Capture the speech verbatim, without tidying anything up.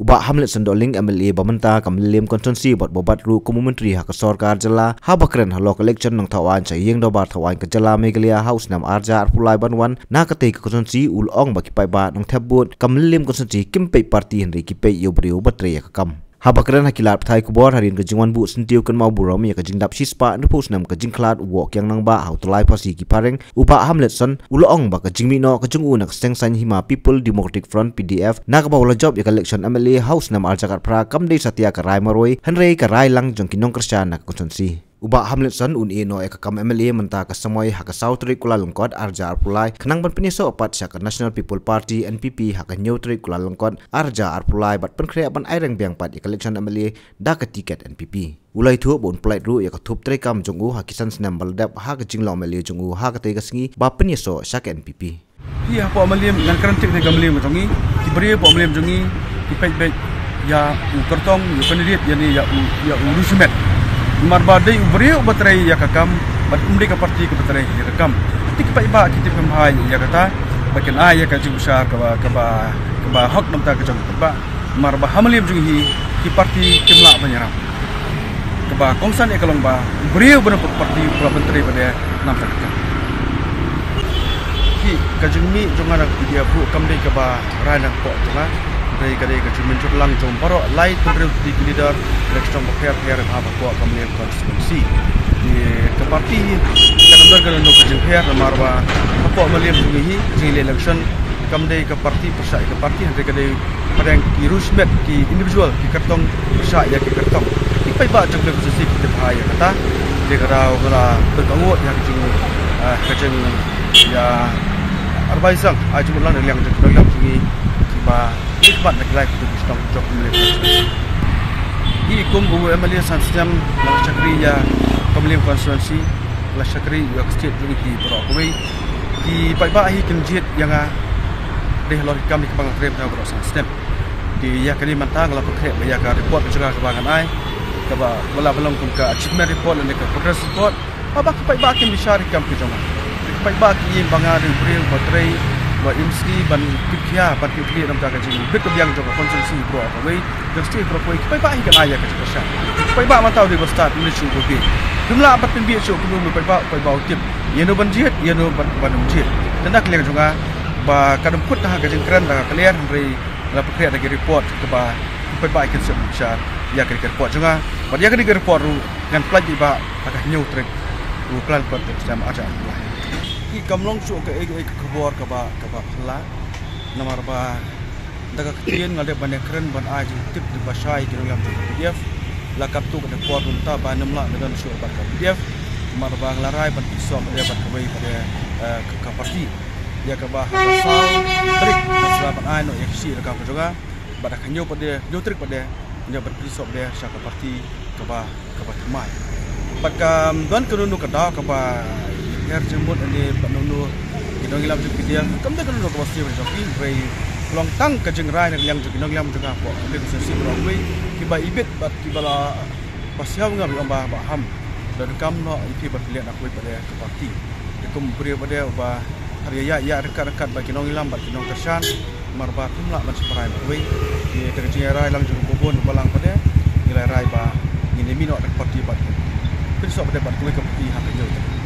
Bah Hamletson Dohling, M L A ba mynta ka Mylliem Constituency bad ba bat ruh kum u Myntri ha ka sorkar jylla, haba kren halor ka election nongthaw aiñ sha ïing dorbar thaw aiñ ka jylla Meghalaya ha u snem arhajar arphew lai ban wan, na katei ka constituency u la ong ba ki paidbah nongthep vote ka Mylliem Constituency kim peit party hynrei ki peit ïa u briew ba trei ïa ka kam. Haba kren ha ki lad pathai khubor hadien ka jingwan buh syntiew kynmaw burom ïa ka jingdap shispah hynriewphew snem ka jingkhlad u Woh Kiang Nangbah ha u Tylai Phasi Kiphareng, u Bah Hamletson u la ong ba ka jingmih noh ka jong u na ka seng saiñ hima People Democratic Front, P D F, na kaba u la jop ïa ka election M L A ha u snem arhajar khatphra kam dei satia ka rai marwei hynrei ka rai lang jong ki nongkyrshan na ka constituency. U Bah Hamletson un ïeh noh ïa ka kam M L A mynta ka samoi ha ka saw tarik Kyllalyngkot arhajar arphew lai, khnang ban pynïasoh pat sha ka National People Party, N P P, ha ka hynñiew tarik Kyllalyngkot arhajar arphew lai bad pynkhreh ban aireng biang pat ïa ka election M L A da ka tiket N P P. U la ïathuh ba un pynlait ruh ïa ka thup treikam jong u ha ki san snem ba la dep ha ka jinglong M L A jong u ha katei ka sngi ba pynïasoh sha ka N P P. Hi hapoh Mylliem, ngan kren tik na ka Mylliem ka jong ngi, ki briew hapoh Mylliem jong ngi ki peit beit ïa u kyrtong, ïa u candidate, ïa ne ïa u, ïa u riewshimet. Namar ba dei u briew ba trei ïa ka kam bad ym dei ka party kaba trei ïa ka kam. Te ki paidbah ki tip kynmaw ïa kata bad kin ai ïa ka jingbishar kaba, kaba, kaba hok na ka bynta ka jong ki paidbah. Namar ba ha Mylliem jong ngi hi ki party kim lah ban ïarap. Kaba kongsan ïa ka long ba u briew ba na ka party u lah ban trei pat de na ka bynta ka kam. Hi ka jingmih jong nga na ka P D F ruh kam dei kaba rai na ka pok jong nga. Dei ka dei ka jingmynjur lang jong baroh lai tylli tylli ki leader, ki nongshong bapher bapher ha ka pok ka Mylliem constituency. Hi ka party hi ka dang don kano kano ka jingpher namar ba hapoh Mylliem jong ngi hi jingïaleh election kam dei ka party pyrshah ïa ka party, hynrei ka dei pdeng ki riewshimet, ki individual, ki kyrtong pyrshah ïa ki kyrtong. Ki paidbah jong ka constituency ki tip bha ïa kata. Te ka daw nga la pynkohnguh ïa ka jing, ah, ka jing, ïa, arbai sang, ai jingmut lang na liang jong, na liang jong ngi kiba khmih khmat na ki lai ki kyrtong jong ka Mylliem constituency. Ngi kum u M L A san snem la shakri ïa ka Mylliem constituency, la shakri ïa ka state jong ngi baroh kawei. Ki paidbah hi kin jied ïa nga dei halor ki kam kiba nga trei bynta baroh san snem. Te ïa kane mynta nga la pynkhreh ïa ka report jong nga kaba ngan ai, kaba, ba la ban long kum ka achievement report lane ka progress report. Haba ki paidbah kim bishar ïa ki kam ki jong nga. Ki paidbah ki ïeng ba nga dei u briew ba trei, ba im sngi ban tip khia, ban tip khlieh na ka bynta ka jingbit ka biang jong ka constituency baroh kawei. Jong state baroh kawei, ki paidbah hi kin ai ïa ka jingkyrshan. Ki paidbah mynta u dei ba stad, ym dei shuh ba bieit. Kim lah ban pynbieit shuh kumno u paidbah, u paidbah u tip ïano ban jied, ïano ban, ban ym jied. Te na ka liang jong nga ba ka dang kut ha ka jingkren da ka clear, hynrei nga la pynkhreh da ki report kaba ki paidbah kin sngewbha bishar ïa ka report jong nga. Bad ïa ka report ruh ngan pynlait paidbah ha ka hynñiew tarik u Kyllalyngkot jong u snem arhajar arphew lai. Ki kam long shuh kaei kaei ka khubor kaba, kaba phylla. Namar ba da ka ktien nga la dep ban ïakren ban ai jingtip jingbatai ïa ki nongïalam jong ka P D F. La katto katne por mynta ba ngam lah ban don shuh bad ka P D F. Namar ba nga la rai ban pynïasoh pat de bad kawei pat de, eh, ka, ka party. Ïa kaba ha ka saw tarik nga sa lah ban ai noh ïa ka shi rakam ka jong nga. Bad ha ka hynñiew pat de, hynñiew tarik pat de, nga ban pynïasoh pat de sha ka party kaba, kaba thymmai. Bad kam don kano kano ka daw kaba her jingmut lane bad kano kano ki nongïalam jong ka P D F, kam don kano kano kaba sngewbha jong ki, hynrei long tang ka jingrai na ka liang jong ki nongïalam jong nga hapoh ka constituency baroh kawei, kiba ibit bad kiba la, ba sngewbha nga ba, ba ham. Donkam noh ïa ki ban pynleit na kawei pat de ka party. Te kum u briew pat de uba ïa, ïa, ïa ryngkat ryngkat bad ki nongïalam bad ki nongkyrshan. Namar ba kim lah ban sngewrai bad kawei. Te ka jingïarai lang jong u Bah Bun Balang pat de, ngi la rai ba ngin ïa mih noh da ka party bad, pynïasoh pat de bad kawei ka party ha ka hynñiew tarik.